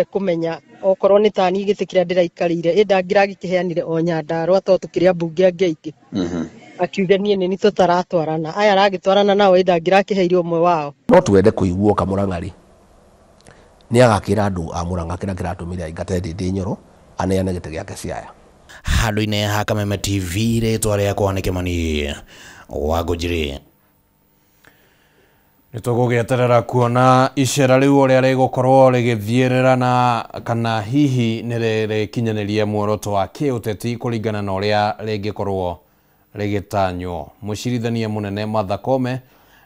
Kũmenya okorwo nĩ tani gĩtĩ kĩrĩa ndĩraikarĩire ĩ ndangĩragĩkĩheanire o Nyandarũa tondũ tũkĩrĩ ambunge angĩ aingĩ, akiuge niĩ nĩ tũtaratwarana, aya aragĩtwarana nao ĩ ndangĩrakĩheire ũmwe wao. No twende kũiguo Kamũrang'a-rĩ nĩ agakĩra andũ a Mũrang'a kĩrĩa kĩratũmire aingate Ndĩndĩ Nyoro aneane gĩtĩ gĩake Siaya. Handũ-inĩ ha Kameme TV, rĩtwa rĩakwa nĩ Kĩmani wa Ngũnjiri. Nĩ tũgũgĩeterera kuona icera rĩu ũrĩa rĩgũkorwo rĩgĩthiĩrĩra na kana hihi nĩ rĩrĩkinyanĩria muoroto wa kĩũteti kũringana na ũrĩa rĩngĩkorwo rĩgĩtanywo. Mũcirithania mũnene Martha Koome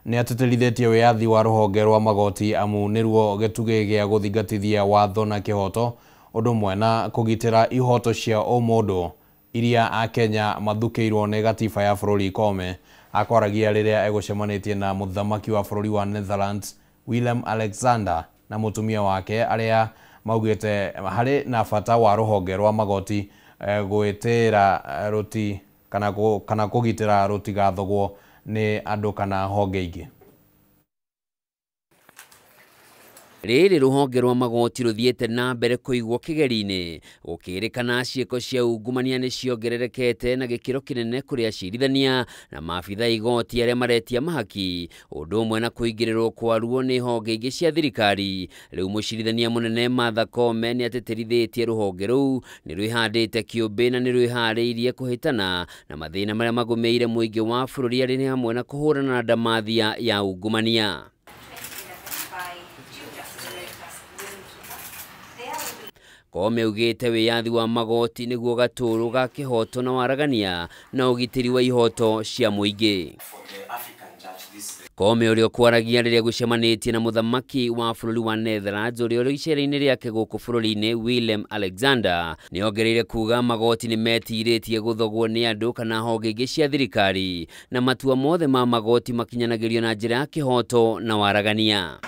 nĩ atĩtĩrithĩtie wĩyathi wa rũhonge rwa magoti amu nĩruo gĩtugĩ gĩa gũthingatithia watho na kĩhoto ũndũ ũmwe na kũgitĩra ihoto cia ũmũndũ iria akenya mathukĩirwo nĩ gatiba ya bũrũri. Koome akwaragia rĩrĩa egũcemanĩtie na mũthamaki wa bũrũri wa Netherlands Willem Alexander na mũtumia wake arĩa maugĩte harĩ na bata wa rũhonge rwa magoti gwĩtĩĩra rũti kana kũgitĩra rũtigathogwo nĩ andũ kana honge ingĩ. Rĩrĩ rũhonge rwa magoti rũthiĩte na mbere kũigwo kĩgeri-inĩ gũkĩrĩkana ciĩko cia ungumania nĩ ciongererekete na gĩkĩro kĩnene kũrĩ acirithania na maabitha igoti arĩa maretia mahaki ũndũ ũmwe na kũingĩrĩrwo kwaruo nĩ honge ingĩ cia thirikari. Rĩu mũcirithania mũnene Martha Koome nĩ atĩtĩrithĩtie rũhonge rũu nĩ rwĩhandĩte kĩũmbĩ na nĩ rwĩharĩirie kũhĩtana na mathĩna marĩa magũmĩire mũingĩ wa bũrũri arĩ nĩ hamwe na kũhũrana na ndamathia ya ungumania. Koome augĩte wĩyathi wa magoti nĩguo gatũrũ ga kĩhoto na waragania na ũgitĩri wa ihoto cia mũingĩ. Koome ũrĩa ũkwaragia rĩrĩa gũcemanĩtie na mũthamaki wa bũrũri wa Netherlands ũrĩa ũrĩ icera-inĩ rĩake gũkũ bũrũri-inĩ Willem Alexander nĩ ongereire kuga magoti nĩ metirĩtie gũthogwo nĩ andũ kana honge ingĩ cia thirikari na matua mothe ma magoti makinyanagĩrio na njĩra ya kĩhoto na waragania.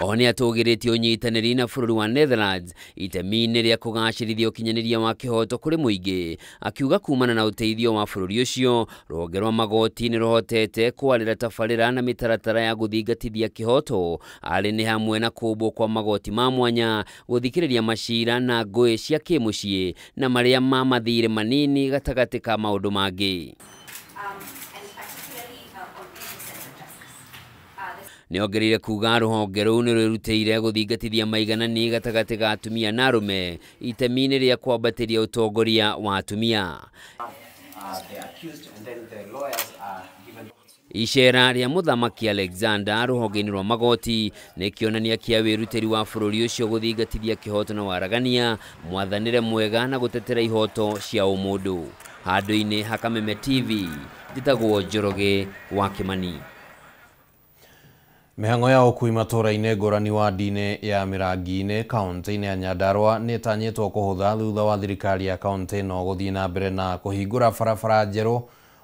Oho nĩ atũgĩrĩtie ũnyitanĩri na bũrũri wa Netherlands itemi-inĩ rĩa kũgacĩrithia ũkinyanĩria wa kĩhoto kũrĩ mũingĩ, akiuga kumana na ũteithio wa bũrũri ũcio rũhonge rwa magoti nĩ rũhotete kwarĩra tabarĩra na mĩtaratara ya gũthingatithia kĩhoto arĩ nĩ hamwe na kũmbwo kwa magoti ma mwanya, gũthikĩrĩria macira na ngũĩ cia kĩmũciĩ na marĩa ma mathirĩ manini gatagatĩ ka maũndũ mangĩ. Nĩ ongereire kuga rũhonge rũu nĩ rwĩrutĩire gũthingatithia maiganani gatagatĩ ga atumia na arũme itemi-inĩ rĩa kwambatĩria ũtongoria wa atumia. Icera rĩa mũthamaki Alexander rũhonge-inĩ rwa magoti nĩ kĩonania kĩa wĩrutĩri wa bũrũri ũcio gũthingatithia kĩhoto na waragania, mwathanĩre mwega na gũtetera ihoto cia ũmũndũ. Handũ-inĩ ha Kameme TV, njĩtagwo Njoroge wa Kĩmani. Mĩhang'o ya ũkui matũũra-inĩ ngũrani wadi-inĩ ya Mĩrangi-inĩ kaũntĩ-inĩ ya Nyandarũa nĩ ĩtanyĩtwo kũhũtha thutha wa thirikari ya kaũntĩ ĩno gũthiĩ na mbere na kũhingũra barabara njerũ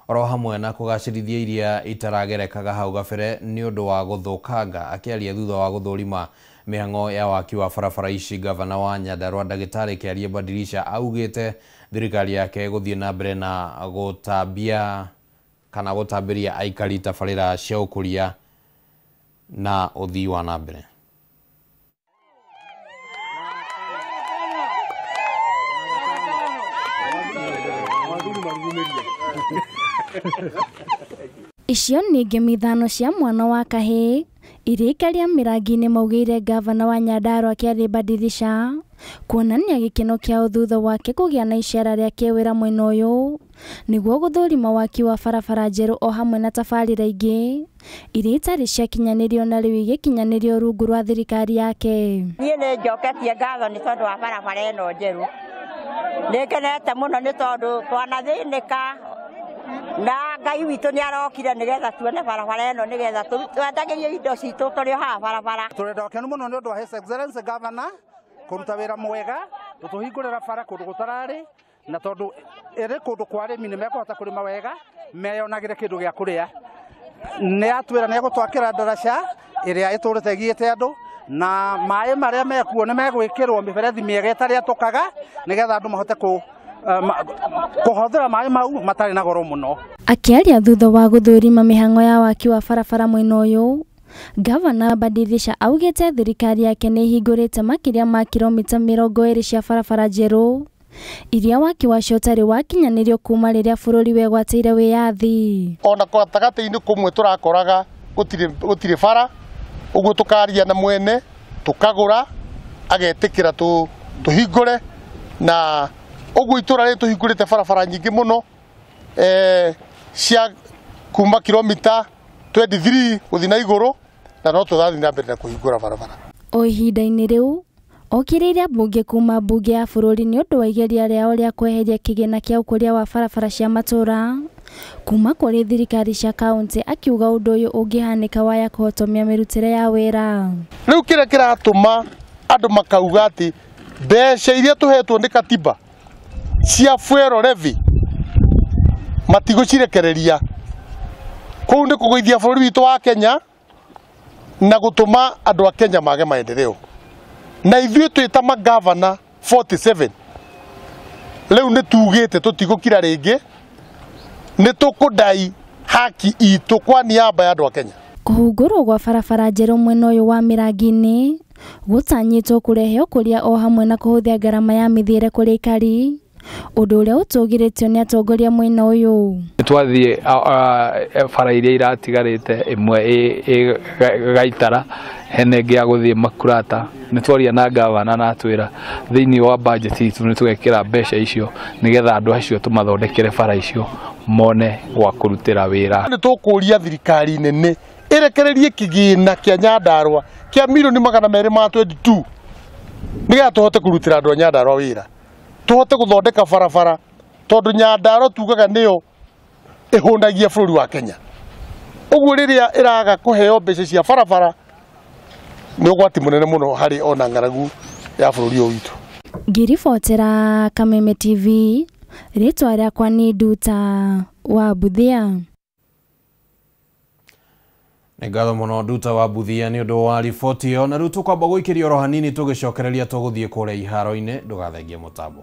oro hamwe na kũgacĩrithia iria itaragerekaga hau gabere nĩ ũndũ wa gũthũkanga. Akĩaria thutha wa gũthũrima mĩhang'o ya waki wa barabara ici, gavana wa Nyandarũa Ndagĩtarĩ Kĩarie Badirisha augĩte thirikari yake gũthiĩ na mbere na gũtambia kana gũtambĩria aikari tabarĩra cia ũkũria na ũthii wa na mbere. Icio nĩ ngemi ithano cia mwana wa kahĩĩ iria aikari a Mĩrangi-inĩ maugĩire gavana wa Nyandarũa Kĩarie Badirisha kuonania gĩkeno kĩao thutha wake kũgĩa na icera rĩa kĩwĩra mwena ũyũ nĩguo gũthũrima waki wa barabara njerũ o hamwe na tabarĩra ingĩ iria itarĩ ciakinyanĩrio na rĩu igĩkinyanĩrio rungu rwa thirikari yake. Niĩ nĩ njoketie ngatho nĩ tondũ wa barabara ĩno njerũ, nĩ ngenete mũno nĩ tondũ twanathĩnĩka na Ngai witũ nĩ arokire nĩgetha tuone barabara ĩno nĩgetha twendagĩrie indo citũ tũrĩ o haha barabara. Tũrenda ũkenu mũno nĩ ũndũ wa His Excellency Governor kũruta wĩra mwega gũtũhingũrĩra bara kũndũ gũtararĩ na tondũ ĩrĩ kũndũ kwa arĩmi nĩ mekũhota kũrĩma wega meyonagĩre kĩndũ gĩa kũrĩa. Nĩ atwĩra nĩ egũtwakĩra ndaraca ĩrĩa ĩtũrĩte ĩgiĩte andũ na maĩ marĩa mekuo nĩ megwĩkĩrwo mĩberethi mĩega ĩtarĩ atũkaga nĩgetha andũ mahote kũhũthĩra maĩ mau matarĩ na goro mũno. Akĩaria thutha wa gũthũrima mĩhang'o ya waki wa barabara mwena ũyũ, Gavana Badilisha augĩte thirikari yake nĩ ĩhingũrĩte makĩria ma kilomita 20 cia barabara njerũ iria waki wacio ũtarĩ wakinyanĩrio kuma rĩrĩa bũrũri wegwatĩire wĩyathi. Ona gatagatĩ-inĩ kũmwe tũrakoraga gũtirĩ bara, ũguo tũkaria na mwene tũkagũra agetĩkĩra tũhingũre, na ũguo itũra rĩrĩ tũhingũrĩte barabara nyingĩ mũno cia kuma kilomita 23 gũthiĩ na igũrũ, na no tũrathiĩ na mbere na kũhingũra barabara. O ihinda-inĩ rĩu okĩrĩire mbunge kuma mbunge ya bũrũri nĩ ũndũ wa igeria rĩao rĩa kweheria kĩgĩna kĩa ũkũria wa barabara cia matũũra kuma kũrĩ thirikari cia kaunti, akiuga ũndũ ũyũ ũngĩhanĩka waya kũhotomia mĩrutĩre ya wĩra. Rĩu kĩrĩa kĩratũma andũ makauga atĩ mbeca iria tũhetwo nĩ katiba cia fuel levy matigũcirekereria, kũu nĩ kũgũithia bũrũri witũ wa Kenya na gũtũma andũ a Kenya mage maendeleo. Na ithuĩ twĩ ta magavana 47 rĩu nĩ tugĩte tũtigũkira rĩngĩ, nĩ tũkũdai haki itũ kwa niaba ya andũ a Kenya. Kũhungũrwo gwa barabara njerũ mwena ũyũ wa Mĩrangi-inĩ gũtanyĩtwo kũrehe ũkũria o hamwe na kũhũthia ngarama ya mĩthiĩre kũrĩ aikari, ũndũ ũrĩa ũtũgĩrĩtio nĩ atongoria mwena ũyũ. Twathiĩ bara iria iratigarĩte ĩmwe ĩ Gaitara, hena ĩngĩ ya gũthiĩ Makurata. Nĩ twaria na gavana na atwĩra thĩinĩ wa budget itũ nĩ tũgekĩra mbeca icio nĩgetha andũ acio tũmathondekere bara icio mone gwa kũrutĩra wĩra. Nĩ tũkũria thirikari nene ĩrekererie kĩgĩna kĩa Nyandarua kĩa milioni 222 nĩgetha tũhote kũrutĩra andũ a Nyandarua wĩra, tũhote gũthondeka barabara, tondũ Nyandarua tugaga nĩyo ĩhũnagia bũrũri wa Kenya. Ũguo rĩrĩa ĩraga kũheo mbeca cia barabara nĩ ũgwati mũnene mũno harĩ ona ng'aragu ya bũrũri ũyũ witũ. Ngĩribotera Kameme TV, rĩtwa rĩakwa nĩ Nduta wa Buthia. Nĩ ngatho mũno Nduta wa Buthia nĩ ũndũ wa riboti ĩyo. Na rĩu tũkwamba gũikĩria oro hanini tũgĩcokereria tũgũthiĩ kũrĩa iharo-inĩ, ndũgathengie mũtambo.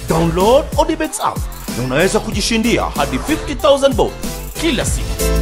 Download Odibets app na unaweza kujishindia hadi 50,000 bob kila siku.